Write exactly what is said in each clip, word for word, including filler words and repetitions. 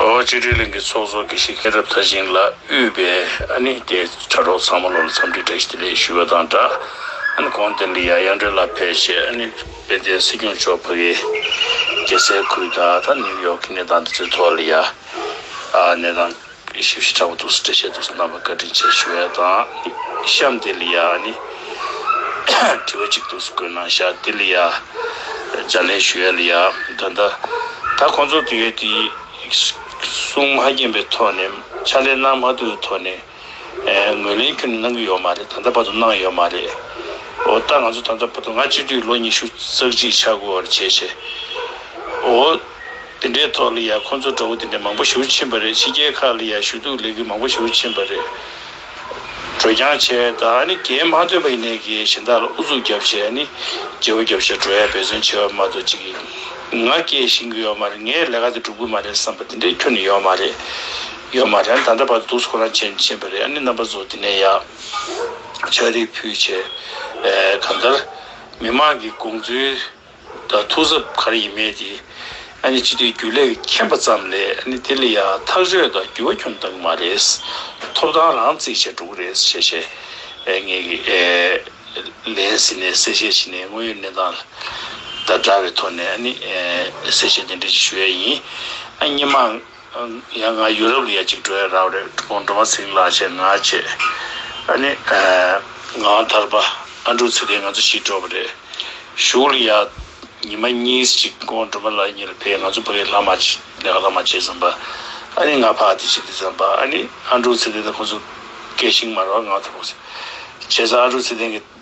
འོ་སྤྱི་འཐུས་གླིང་གི་ཚོགས་གཙོ་དགེ་བཤེས་མཁན་རབ་མཐར་ཕྱིན་ལགས་དབུས་པའི་ཨ་ནི་དེ་དྲ་གྲོགས་ཚང་མ་ལོ་ལ་འཚམས་འདྲི་བཀྲ་ཤིས་བདེ་ལེགས་ཞུ་བ་དང་སྦྲགས། ཨ་ནི་གོང་དེ་ལ་ཡ་གཡང་སྒྲོན་ལགས་ཕེབས་བྱས་ཨ་ནི་དཔལ་ལྡན་སྲིད་སྐྱོང་མཆོག་ཕ་གིའི་རྒྱལ་སའི་ཁུལ་དང་ད་ནིའུ་ཡོག་གི་གནས་སྟངས་དེ་ཚོའི་ཐོག་ལ་ཡ་ཨ་གནས་སྟངས་ཞིབ་ཞིབ་ཕྲ་བོ་འདུག་སེ་འགྲེལ་བཤད་འདུག་སེ་གནང་བར་བཀའ་དྲིན་ཆེ་ཞུ་ཡ་དང་། གཤམ་དེ་ལ་ཡ་ནི་དྲི་བ་གཅིག་འདུག་སེ་བཀོད་གནང་ཤག་དེ་ལ་ཡ་བརྗེ་ལེན་ཞུ་ཡ་ལ་ཡ་ད་ལྟ་ད་ཁོང་ཚོ་དུས་ཡོད་དེ་གསུང་མ་མཁྱེན་པའི་ཐོག་ནས་ཕྱག་ལས་གནང་མ་ཐུབ་པའི་ཐོག་ནས་ངོས་ལེན་ཁྱོན་ནས་གནང་གི་ཡོད་མ་རེད། ད་ལྟ་བར་དུ་གནང་ཡོད་མ་རེད། འོ་ད་ང་ཚོ་ད་ལྟ་བར་དུ་ང་སྤྱི་འཐུས་ལོ་ཉི་ཤུ་རྩ་གཅིག་ཆགས་དགོས་པར་བྱས་བྱས་འོ། དེ་འདྲའི་ཐོག་ལ་ཡ་ཁོང་ཚོ་འདྲ་བོ་དེ་འདྲ་མང་པོ་ཞེ་པོ་ཕྱིན་པ་རེད། ཕྱི་རྒྱལ་ཁག་ལ་ཡ་ཞུ་གཏུག་ལས་འགུལ་མང་པོ་ཞེ་པོ་ཕྱིན་པ་རེད། འགྲོ་རྐྱང་བྱས་ད་ཨ་ནི་རྒྱལ་མ་ཐོན་པ་ཡིན་ནའི་གི་གཞན་དག་ལ་ཨུ་ཚུགས་རྒྱབ་བྱས་ཨ་ནི་བརྗེ་པོ་རྒྱབ་བྱས་འགྲོ་ཡ་འབད་བརྩོན་བྱས་པ་མ་གཏོགས་ཅིག་ང་སྐད་ཤེས་ཀྱི་ཡོད་མ་རེད། ངའི་ལས་ཀ་དེ་འགྲུབ་ཀྱི་མ་རེད་བསམ་པ་དེ་འདྲའི་ཁྱོན་ནས་ཡོད་མ་རེད། ཡོད་མ་རེད། ད་ལྟ་བར་དུ་འདུག་སེ་ཁོ་རང་བྱས་ཕྱིན་པ་རེད། ཨ་ནི་རྣམ་པ་ཚོ་དེ་ནས་ཡ་ཕྱག་བྲིས་ཕུལ་བྱས་གང་ལྟར་མི་མང་གི་དགོངས་ཚུལ། ད་ཐུགས་འཚབ་ག་རེ་ཡིན་མེད་དེ། ཨ་ནི་སྤྱི་འཐུས་རྒྱུན་ལས་ཀྱིས་མཁྱེན་པ་ཙམ་ལས་ཨ་ནི་དེ་ལ་ཡང་ཐག་གཅོད་དང་འགྱུར་བ་ཁྱོན་གཏོང་གི་མ་རེད། ཐོབ་ཐང་རང་རྩིས་བྱས་འགྲོ་གི་རེད་ཞེས་བཤད། ཨེ་ངེད་ཀྱི་ཨེ་ལན་ཟིན་ནས་གསལ་བཤད་བྱས་ནས་དངོས་ཡོད་གནས་སྟངས་དང་སྦྲགས་པའི་ཐོག་ནས་ཨ་ནི་ཨེ་གསལ་བཤད་དེ་འདྲ་ཞིག་ཞུ་ཡས་ཡིན། ཨ་སྔོན་མ། ཡང་ང་ཡུ་རོབ་ལ་ཡ་གཅིག་འགྲོ་ཡ་རག་པ་རེད། ཁོང་སྒྲོལ་མ་ཚེ་རིང་ལགས་བྱས་ང་བྱས། ཨ་ནི་ངག་དབང་ཐར་པ་ཨ་འབྲུག་ཚེ་བརྟན་ང་ཚོ་བཞི་འགྲོ་བ་རེད། གཞུག་ལ་ཡ་ཉི་མ་གཉིས་ཅིག་ཁོང་སྒྲོལ་མ་ལགས་གཉིས་ལ་ཕེབས། ང་ཚོ་ཕ་གིར་ལྷ་མ་ལས་ཀ་ལྷ་མ་བྱས་ཙམ་པ། ཨ་ནི་ང་ཕར་དེ་བྱས་དུས་ཙམ་པ་ཨ་ནི་ཨ་འབྲུག་ཚེ་བརྟན་དང་ཁོང་ཚོ་སྐད་ཤིང་མ་རོགས་ང་ཐུག་བྱས་ཙང་ཨ་འབྲུག་ཚེ་བརྟན་གྱིས།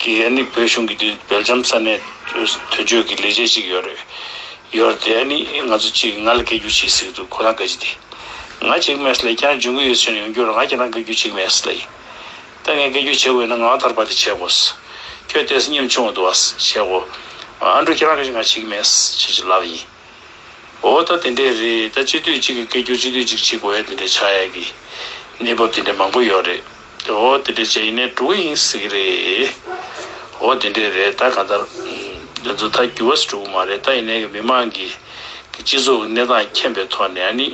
གི་ཨ་ནི་བོད་གཞུང་གི་དུས་སྦེལ་ཇམ་ས་གནས་དོན་གཅོད་ཀྱི་ལས་བྱེད་ཅིག་ཡོད་རེད། ཡོད་རེད་དེ་ཨ་ནི་ང་ཚོ་གཅིག་ང་ལ་སྐད་སྒྱུར་བྱེད་ཟེར་གྱི་འདུག་ཁོ་རང་ག་ཅི་དེ། ང་བྱེད་ཀྱི་མེད་ཟེར་ལབ། ཁྱེད་རང་འབྱོན་གྱི་ཡོད་ཟེར་ནས་ཡོང་རྒྱུ་རེད། ང་ཁྱེད་རང་སྐད་སྒྱུར་བྱེད་ཀྱི་མེད་ཟེར་ལབ་ཡིན། ད་ངས་སྐད་སྒྱུར་བྱེད་དགོས་ན་ངག་དབང་ཐར་པ་དེ་བྱེད་དགོས། ཁྱོད་ལྟས་ས་སྙེམས་ཆུང་བ་འདུག་བ་བྱེད་དགོས། ཨ་འབྲུག་ཁྱེད་རང་ག་ཅི་ང་བྱེད་ཀྱི་མེད་ཟེར་ཅིག་ལབ་ཡིན། འོ་ད་དེ་འདྲས་རེད། ད་སྤྱི་འཐུས་གཅིག་གི་སྐད་སྒྱུར་སྤྱི་འཐུས་གཅིག་བྱེད་དགོས་ཡ་དེ་འདྲས་ཆགས་ཡ་གི་གནས་བབ་དེ་འདྲས་མང་པོ་ཡོད་རེད། འོ་དེ་འདྲས་བྱས་ཡིན་ནའི་འགྲོ་གི་ཡིན་ཟེར་གི་རེད། འོ་དེ་འདྲས་རེད། ད་གང་ལྟར་འདི་ཚོ་ད་འགྱུར་བ་ཞིག་འགྲོ་གི་མ་རེད། ད་ཡིན་ནའི་གི་མི་མང་གི་གི་སྤྱི་ཚོགས་ཀྱི་གནས་སྟངས་མཁྱེན་པའི་ཐོག་ནས་ཨ་ནི་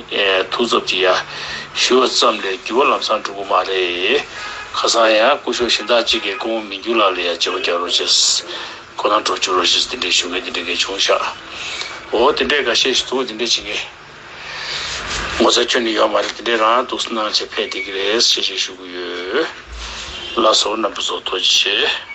ཐུགས་འཚབ་ཀྱིས་ཡ་ཞུ་བ་ཙམ་ལས་འགྱུར་བ་ལམ་སང་འགྲོ་གི་མ་རེད། ཁ་སང་ཡང་སྐུ་ཞབས་གཞན་དག་གཅིག་གིས་སྐུ་ངོ་མི་འགྱུར་ལགས་ལ་ཡ་བརྗེ་པོ་རྒྱག་རོགས་བྱས། ཁོ་རང་འགྲོ་བཅུག་རོགས་ཞེས་དེ་འདྲའི་ཞུ་མཁན་དེ་འདྲའི་གས་བྱུང་ཤག་འོ་དེ་འདྲའི་འགའ་ཤས་ཤིག་འདུག་དེ་འདྲའི་བྱེད་མཁན་ངོ་ཚ་ཁྱོན་ནས་ཡོད་མ་རེད། དེ་འདྲའི་རང་འདུག་སེ་གནང་བྱས་ཕེབས་བསྡད་ཀྱི་རེད་ཞེས་ཞེས་ཞུ་གི་ཡོད། ལགས་སོ། རྣམ་པ་ཚོ་ཐུགས་རྗེ་ཆེ།